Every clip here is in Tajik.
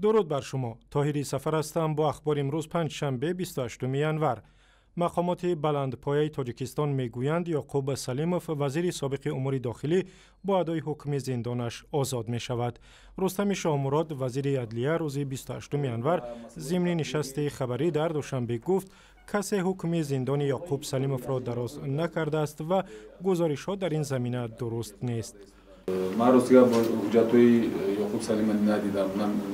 Дуруд бар шумо. Тоҳири Сафар ҳастам бо ахбори имрӯз, панҷшанбе, 28 январ. Мақомоти баландпояи Тоҷикистон мегӯянд, Ёқуб Салимов, вазири собиқи умури дохилӣ, бо адои ҳукми зиндонаш озод мешавад. Рустами Шоҳмурод, вазири адлия, рӯзи 28 январ зимни нишасти хабарӣ дар Душанбе гуфт, касе ҳукми зиндони Ёқуб Салимовро дароз накардааст ва гузоришҳо дар ин замина дуруст нест. Ман ростига ҳуҷҷатҳои Ёқуб Салима надидам,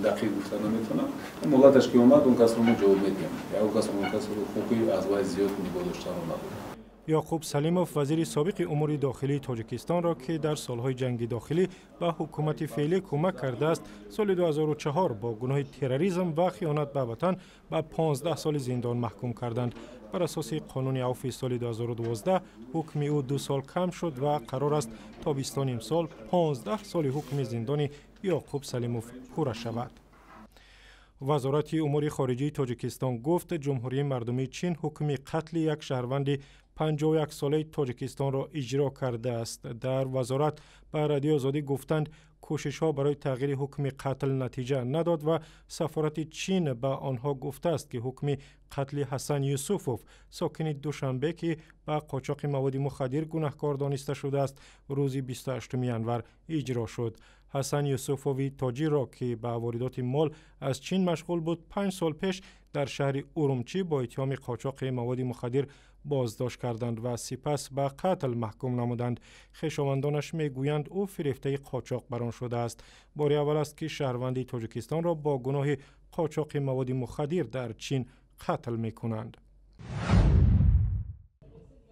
дақиқ гуфта наметавонам. Муҳлаташ ки омад, он касро мо ҷавоб медиҳем. Ягон кас он кас ҳуқуқи аз вай зиёд нигоҳ доштанро надорад. Ёқуб Салимов, вазири собиқи умури дохилии Тоҷикистонро, ки дар солҳои ҷанги дохилӣ ба ҳукумати феълӣ кӯмак кардааст, соли 2004 бо гуноҳи терроризм ва хиёнат ба ватан ба 15 соли зиндон маҳкум карданд. Бар асоси қонуни авфи соли 2012 ҳукми ӯ 2 сол кам шуд ва қарор аст, тобистони имсол 15 соли ҳукми зиндони Ёқуб Салимов пурра шавад. Вазорати умури хориҷии Тоҷикистон гуфт, Ҷумҳурии Мардумии Чин ҳукми қатли як шаҳрванди 51-солаи Тоҷикистонро иҷро кардааст. Дар вазорат ба Радиои Озодӣ гуфтанд, кӯшишҳо барои тағйири ҳукми қатл натиҷа надод ва сафорати Чин ба онҳо гуфтааст, ки ҳукми қатли Ҳасан Юсуфов, сокини Душанбе, ки ба қочоқи маводи мухаддир гунаҳкор дониста шудааст, рӯзи 28 январ иҷро шуд. Ҳасан Юсуфови тоҷирро, ки ба воридоти мол аз Чин машғул буд, 5 сол пеш дар шаҳри Урумчӣ бо иттиҳоми қочоқи маводи мухаддир боздошт карданд ва сипас ба қатл маҳкум намуданд. Хешовандонаш мегӯянд, ӯ фирефтаи қочоқбарон шудааст. Бори аввал аст, ки шаҳрванди Тоҷикистонро бо гуноҳи қочоқи маводи мухаддир дар Чин қатл мекунанд.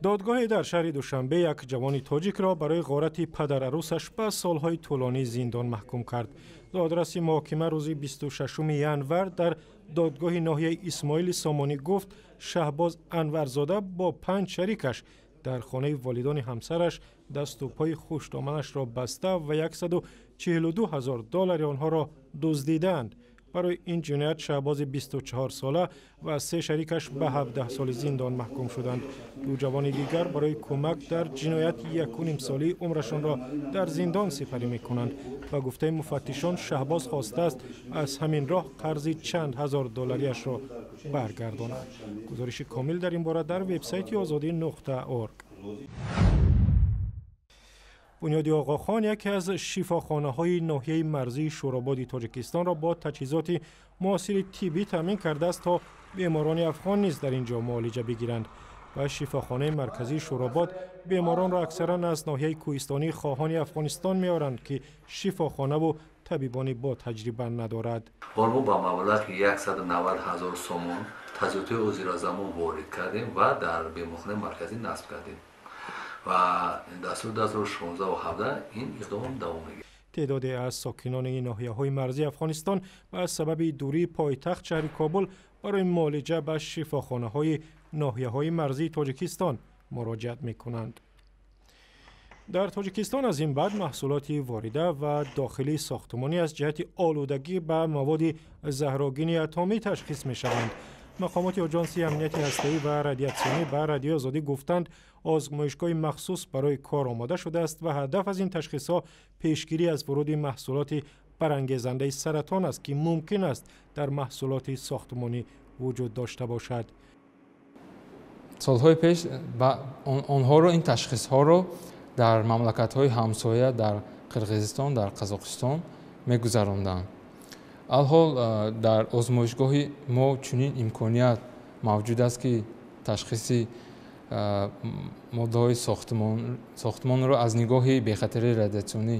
Додгоҳе дар шаҳри Душанбе як ҷавони тоҷикро барои ғорати падарарӯсаш ба солҳои тӯлонии зиндон маҳкум кард. Додраси муҳокима рӯзи 26 январ дар додгоҳи ноҳияи Исмоили Сомонӣ гуфт, Шаҳбоз Анварзода бо панҷ шарикаш дар хонаи волидони ҳамсараш дасту пои хушдоманашро баста ва 142 ҳазор доллари онҳоро дуздидаанд. Барои ин ҷиноят Шаҳбози 24-сола ва се шарикаш ба 17 соли зиндон маҳкум шуданд. Ду ҷавони дигар барои кӯмак дар ҷиноят 1,5 солаи умрашонро дар зиндон сипарӣ мекунанд. Ба гуфтаи муфаттишон, Шаҳбоз хостааст аз ҳамин роҳ қарзи чанд ҳазор доллариашро баргардонад. Гузориши комил дар ин бора дар вебсайти озодӣ.org. Бунёди Оғохон яке аз шифохонаҳои ноҳияи марзии Шӯрободи Тоҷикистонро бо таҷҳизоти муосири тиббӣ таъмин кардааст, то беморони афғон низ дар ин ҷо муолиҷа бигиранд. Ба шифохонаи марказии Шӯробод беморонро аксаран аз ноҳияи кӯҳистонии Хоҳони Афғонистон меоранд, ки шифохонаву табибони ботаҷриба надорад. Ҳол мо ба маблағи 190 ҳазор сомон таҷҳизоти ҳозиразамон ворид кардем ва дар беморхонаи марказӣ насб кардем ва дар соли 2016 17 ин иқдомам давом мегирад. Теъдоде аз сокинони ноҳияҳои марзии Афғонистон ба сабаби дурии пойтахт, шаҳри Кобул, барои муолиҷа ба шифохонаҳои ноҳияҳои марзии Тоҷикистон муроҷиат мекунанд. Дар Тоҷикистон аз ин баъд маҳсулоти ворида ва дохилии сохтумонӣ аз ҷиҳати олудагӣ ба маводи заҳрогини атомӣ ташхис мешаванд. Мақомоти Оҷонсии амнияти ҳастаӣ ва радиатсионӣ ба Радиои Озодӣ гуфтанд, озмоишгоҳи махсус барои кор омода шудааст ва ҳадаф аз ин ташхисҳо пешгирӣ аз вуруди маҳсулоти барангезандаи саратон аст, ки мумкин аст дар маҳсулоти сохтумонӣ вуҷуд дошта бошад. Солҳои пеш онҳоро, ин ташхисҳоро дар мамлакатҳои ҳамсоя, дар Қирғизистон, дар Қазоқистон мегузаронданд. Алҳол дар озмоишгоҳи мо чунин имконият мавҷуд аст, ки ташхиси моддаҳои сохтмонро аз нигоҳи бехатарии радиатсионӣ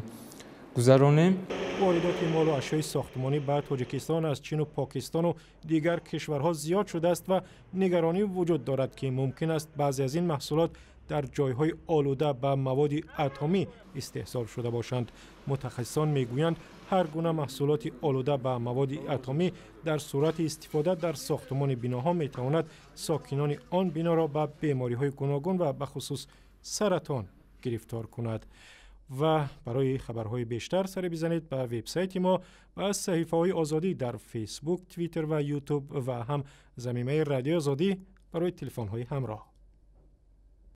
гузаронем. Воридоти молу ашёи сохтмонӣ ба Тоҷикистон аз Чину Покистону дигар кишварҳо зиёд шудааст ва нигаронӣ вуҷуд дорад, ки мумкин аст баъзе аз ин маҳсулот дар ҷойҳои олуда ба маводи атомӣ истеҳсол шуда бошанд. Мутахассисон мегӯянд, ҳар гуна маҳсулоти олуда ба маводи атомӣ дар сурати истифода дар сохтумони биноҳо метавонад сокинони он биноро ба бемориҳои гуногун ва бахусус саратон гирифтор кунад. Ва барои хабарҳои бештар саре бизанед ба вебсайти мо ва саҳифаҳои Озодӣ дар Фейсбук, Твиттер ва Ютуб ва ҳам замимаи Радиои Озодӣ барои телефонҳои ҳамроҳ.